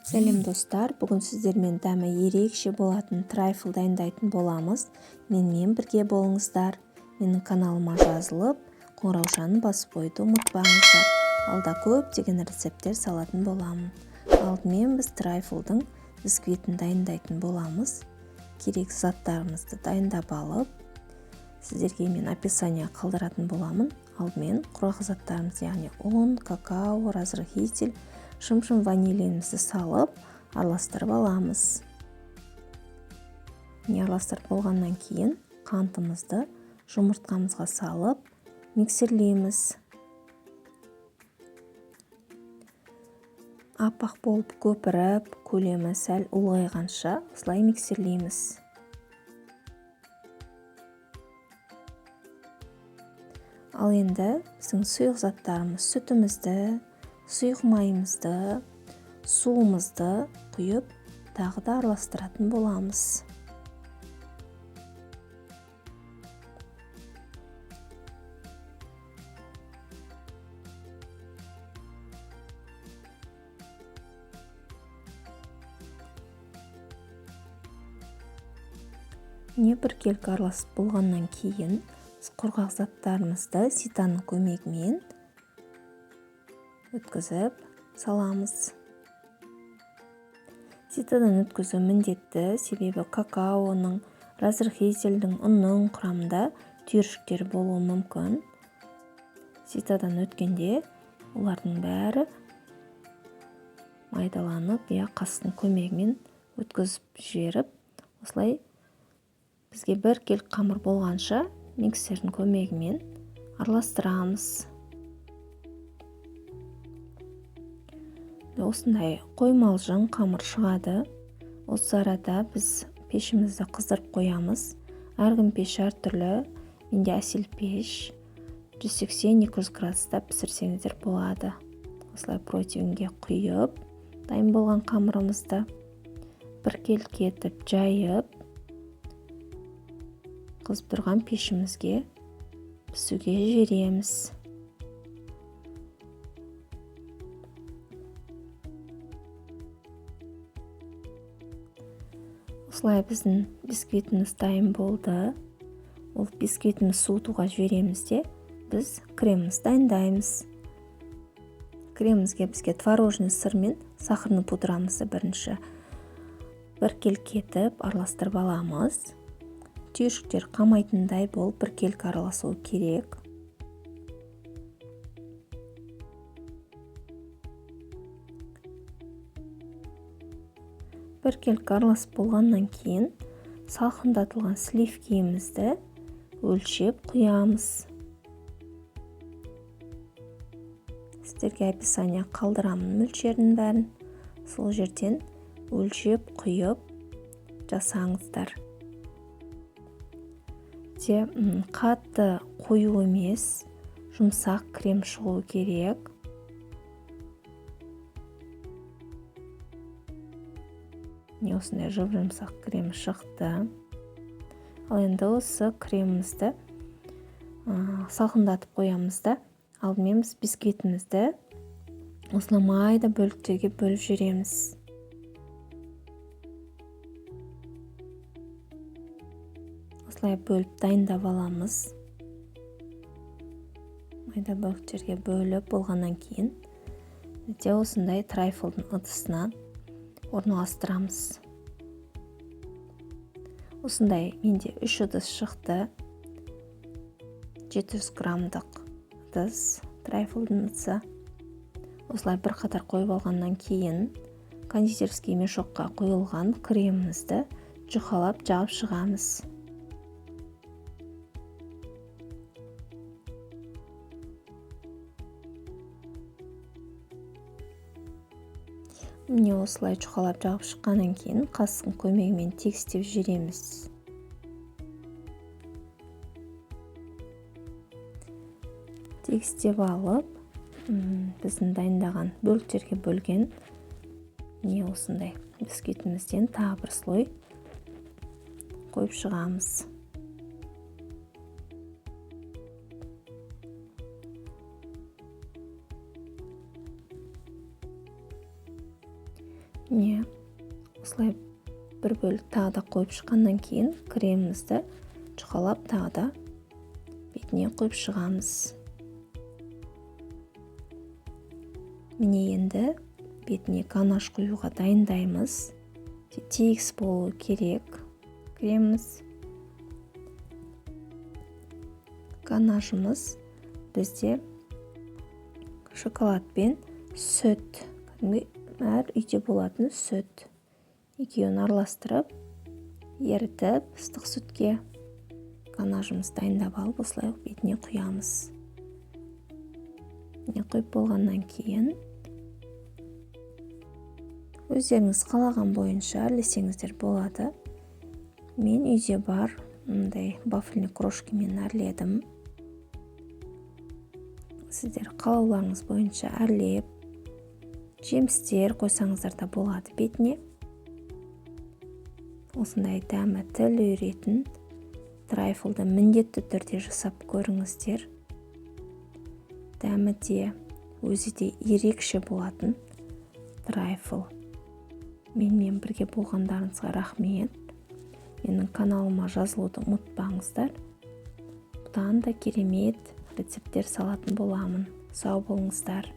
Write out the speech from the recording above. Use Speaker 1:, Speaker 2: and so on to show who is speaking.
Speaker 1: Сәлем достар, бүгін сіздермен дәмі ерекше болатын трайфл дайындайтын боламыз. Менімен бірге болыңыздар. Менің каналыма жазылып, қоңыраушаны басып қоюды ұмытпаңыздар. Алда көптеген рецепттер салатын боламын. Алдымен біз трайфлдың бисквитін дайындайтын боламыз. Керек заттарымызды дайындап алып, сіздерге мен описание қалдыратын боламын. Алдымен құрғақ заттарымыз, яғни ұн, какао, разрыхитель, шым-шым ванилинімізді салып, араластырып аламыз. Міне, араластырып болғаннан кейін қантымызды жұмыртқамызға салып, миксерлейміз. Аппақ болып көпіріп, көлемі сәл ұлғайғанша осылай миксерлейміз. Ал енді біздің сұйық заттарымыз, сүтімізді, сұйық майымызды, суымызды құйып, тағы да араластыратын боламыз. Міне, біркелкі араласып болғаннан кейін біз құрғақ заттарымызды ситаның көмегімен өткізіп саламыз. Ситадан өткізу міндетті, себебі какаоның, разрыхительдің, ұнның құрамында түйіршіктер болуы мүмкін. Ситадан өткенде олардың бәрі майдаланып, қасықтың көмегімен өткізіп жіберіп, осылай бізге біркелкі қамыр болғанша миксердің көмегімен араластырамыз. Осындай қоймалжың қамыр шығады. Осы арада біз пешімізді қыздырып қоямыз. Әркім пеш әртүрлі. Менде әсел пеш 180-200 градуста пісірсеңіздер болады. Осылай противенге құйып, дайын болған қамырымызды біркелкі етіп жайып, қызып тұрған пешімізге пісуге жібереміз. Осылай біздің бисквитіміз дайын болды. Ол бисквитімізді суытуға жібереміз де, біз кремімізді дайындаймыз. Кремімізге бізге творожный сыр мен сахарный пудрамызды бірінші біркелкі етіп араластырып аламыз. Түйіршіктер қамайтындай болып біркелкі араласуы керек. Біркелкі араласып болғаннан кейін салқындатылған сливкиімізді өлшеп құямыз. Сіздерге описание қалдырамын мөлшерінің бәрін. Сол жерден өлшеп құйып жасаңыздар. Қатты қою емес, жұмсақ крем шығу керек. Міне, осындай жұп-жұмсақ крем шықты. Ал енді осы кремімізді салқындатып қоямыз да, алдымен біз бисквитімізді осылай майда бөліктерге бөліп жібереміз. Осылай бөліп дайындап аламыз. Майда бөліктерге бөліп болғаннан кейін бізде осындай трайфлдың ыдысына орналастырамыз. Осындай менде 3 ыдыс шықты. 700 граммдық ыдыс, трайфлдың ыдысы. Осылай бір қатар қойып алғаннан кейін кондитерский мешокқа құйылған кремімізді жұқалап жағып шығамыз. Міне, осылай жұқалап жағып шыққаннан кейін қасықтың көмегімен тегістеп жібереміз. Тегістеп алып, біздің дайындаған бөліктерге бөлген міне осындай бисквитімізден тағы бір слой қойып шығамыз. Міне, осылай бір бөлік тағы да қойып шыққаннан кейін кремімізді жұқалап тағы да бетіне құйып шығамыз. Міне, енді бетіне ганаш құюға дайындаймыз. Тегіс болуы керек креміміз. Ганашымыз бізде шоколад пен сүт, кәдімгі әр үйде болатын сүт. Екеуін араластырып, ерітіп, ыстық сүтке ганашымызды дайындап алып, осылай бетіне құямыз. Міне, құйып болғаннан кейін өздеріңіз қалаған бойынша әрлесеңіздер болады. Мен үйде бар мындай вафельный крошкамен әрледім. Сіздер қалауларыңыз бойынша әрлеп, жемістер қойсаңыздар да болады бетіне. Осындай дәмі тіл үйіретін трайфлды міндетті түрде жасап көріңіздер. Дәмі де, өзі де ерекше болатын трайфл. Менімен бірге болғандарыңызға рахмет. Менің каналыма жазылуды ұмытпаңыздар. Бұдан да керемет рецепттер салатын боламын. Сау болыңыздар.